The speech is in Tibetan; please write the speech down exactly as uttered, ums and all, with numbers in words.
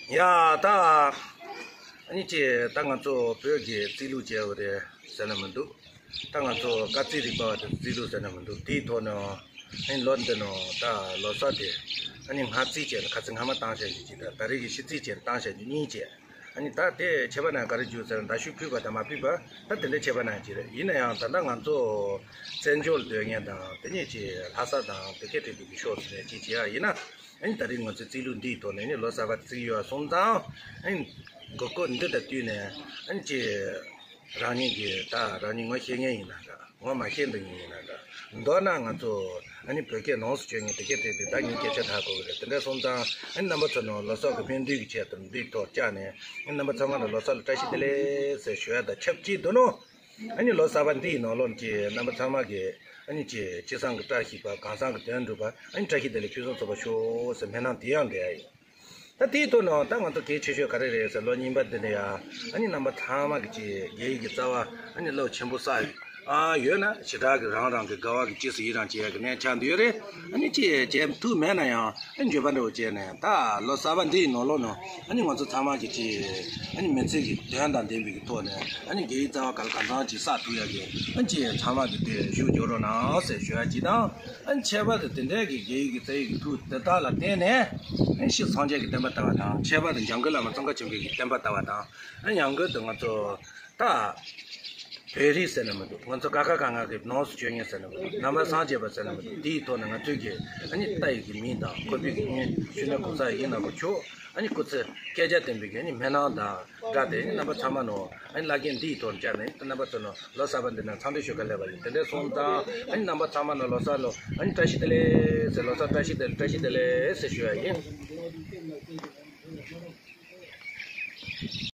ཡ་ད། ཨ་ནི་ཅི་ད་ང་ཚོ་བོད་ཀྱི་རྩིས་ལུགས་བྱས་པ་རེད་ཟེར་ན་མི་འདུག་ད་ང་ཚོ་སྐར་རྩིས་རིག་པ་བ་དེ་རྩིས་ལུགས་ཟེར་ན་མི་འདུག་དེའི་ཐོག་ནས་ཨ་ནི་ལོ་འདི་ནང་ད་ལོ་གསར་དེ་ཨ་ནི་སྔ་རྩིས་བྱས་ནས་ཁ་ཚིག་སྔ་མ་བཏང་བྱས་ཀྱི་ཅིག་ད་ད་རེས་ཀྱི་ཕྱི་རྩིས་བྱས་ནས་བཏང་བྱས་ཀྱི་གཉིས་བྱས། ཨ་ནི་ད་དེ་ཁྱད་པར་ན་ག་རེ་བརྗོད་ཟེར་ན་ཟླ་ཤུགས་ཕུད་པ་དང་མ་ཕུད་པ་ད་དེ་འདྲའི་ཁྱད་པར་ན་ཅིག་རེད། ཡིན་ན་ཡང་ད་ལྟ་ང་ཚོ་བཙན་བྱོལ་སྡོད་མཁན་དང་དེ་ཉིད་ཀྱི་ལྷ་ས་དང་དེ་གའི་འབྲེལ་བའི་ཕྱོགས་སུ་ནས་ཅིག་བྱེད་ཡ་ཡིན་ན། ཨ་ནི་ད་རེས་ང་ཚོའི་རྩིས་ལུགས་འདིའི་ཐོག་ནས་ནི་ལོ་གསར་པ་བརྩི་ཡོད་སོང་ཙང་། ཨ་ནི་དགོས་མཁོ་འདི་དང་བསྟུན་ནས་ཨ་ནི་ཅི་རང་ཉིད་ཀྱི་ད་རང་ཉིད་ངོ་ཤེས་མཁན་ཡིན་ན་འདྲ། ངོ་མ་ཤེས་འདུག་མཁན་ཡིན་ན་འདྲ། མདོར་ན་ང་ཚོ་ཨ་ནི་བོད་སྐད་ནང་སུ་བཅོས་མཁན་དེ་གའི་འབྲེལ་བའི་ད་ངས་སྐད་ཆ་ད་གོ་གི་རེད། དེ་འདྲ་སོང་ཙང་ཨ་ནི་རྣམ་པ་ཚོ་ནང་ལོ་གསར་གྱི་སྨོན་འདུན་གྱི་ཆེད་དུ་འདིའི་ཐོག་བཅར་ནས་ཨ་ནི་རྣམ་པ་ཚང་མ་ལ་ལོ་གསར་ལ་བཀྲ་ཤིས་བདེ་ལེགས་ཟེར་ཞུ་ཡ་དང་ཆབས་ཅིག་ཏུ་ནོ། ཨ་ནི་ལོ་གསར་པ་འདིའི་ནང་ལོགས་ཀྱི་རྣམ་པ་ཚང་མ་གིས་ཨ་ནི་ཅི་སྤྱི་བསང་གི་བཀྲ་ཤིས་པ། གང་བསང་གི་དོན་འགྲུབ་པ། ཨ་ནི་བཀྲ་ཤིས་བདེ་ལེགས་ཕུན་སུམ་ཚོགས་པ་ཤོག་ཟེར་སྨོན་ལམ་དེ་ཡང་འདེབས་ཡ་ཡིན། ད་དེའི་ཐོག་ནས་ད་ང་ཚོ་གལ་ཆེ་ཤོས་ག་རེ་རེད་ཟེར། ལོ་རྙིང་པ་འདི་ནས་ཡ་ཨ་ནི་རྣམ་པ་ཚང་མ་གིས་ཅི་དགེ་བའི་གི་རྩ་བ་ཨ་ནི་རླབས་ཆེན་པོ་བསགས་ཡོད། ཨ་ཡོད་ན་ཞེ་དྲག་གི་རང་རང་གི་དགའ་བ་གི་རྗེས་སུ་ཡི་རང་བྱེད་ཡ་གི་གནས་ཆགས་འདི་ཡོད་རེད། ཨ་ནི་ཅི་བྱེད་ཐུབ་མེད་ན་ཡང་ཨ་ནི་འགྱོད་པ་འདྲ་བོ་བྱས་ནས་ད་ལོ་གསར་པ་འདི་ཡི་ནང་ལོགས་ནང་ཨ་ནི་ང་ཚོ་ཚང་མ་གིས་ཅི་ཨ་ནི་མི་ཚེ་གི་དོན་དང་ལྡན་པའི་གི་ཐོག་ནས་ཨ་ནི་དགེ་བའི་རྩ་བ་ག་ལ་གང་འཚམ་ཅིག་བསགས་ཐུབ་ཡ་གི་ཨ་ནི་ཅི་ཚང་མ་གིས་དེ་ཞུ་འགྱོ་རོགས་གནང་ཟེར་ཞུ་ཡ་ཅིག་དང་། ཨ་ནི་ཁྱད་པར་དུ་དེ་འདྲའི་གི་དགེ་བའི་གི་རྩ་བའི་གི་མཐུ་དེ་དག་ལ་བརྟེན་ནས་ཨ་ནི་ཕྱི་སངས་རྒྱས་ཀྱི་བསྟན་པ་དར་བ་དང་། ཁྱད་པར་དུ་འཇམ་མགོན་བླ་མ་ཙོང་ཁ་ཆེན་པོའི་གི་བསྟན་པ་དར་བ་དང་། ཨ་ནི་ཡང་སྒོས་དུ་ང་ཚོ་ད་བོད་རིགས་ཟེར་ན་མི་འདུག་ང་ཚོ་ཀ་ཁ་ག་ང་གི་ནང་སུ་བཅོས་མཁན་ཟེར་ན་མི་འདུག་རྣམ་པ་སངས་རྒྱས་པ་ཟེར་ན་མི་འདུག་དེའི་ཐོག་ནས་ང་ཚོའི་གི་ཨ་ནི་ལྟ་ཡི་གི་མིང་དང་ཁོ་པའི་གི་མིང་ཤུལ་ནས་གོང་ས་ཡིན་ན་གོ་ཆོག་ཨ་ནི་སྐུ་ཚེ་བསྐལ་བརྒྱར་བརྟན་པའི་གི་ཨ་ནི་སྨོན་ལམ་དང་སྦྲགས་ཏེ་ཨ་ནི་རྣམ་པ་ཚང་མ་ནོ། ཨ་ནི་བླ་རྒན་འདིའི་ཐོག་བཅར་ནས་རྣམ་པ་ཚོ་ནོ་ལོ་གསར་པ་འདི་ནང་འཚམས་འདྲི་ཞུ་ག་སླེབས་པ་ཡིན། དེ་འདྲ་སོང་ཙང་ཨ་ནི་རྣམ་པ་ཚང་མ་ནོ་ལོ་གསར་ལོ་ཨ་ནི་བཀྲ་ཤིས་བདེ་ལེགས་ཟེར། ལོ་གསར་བཀྲ་ཤིས་བདེ་ལེགས་བཀྲ་ཤིས་བདེ་ལེགས་ཟེར་ཞུ་ཡ་ཡིན།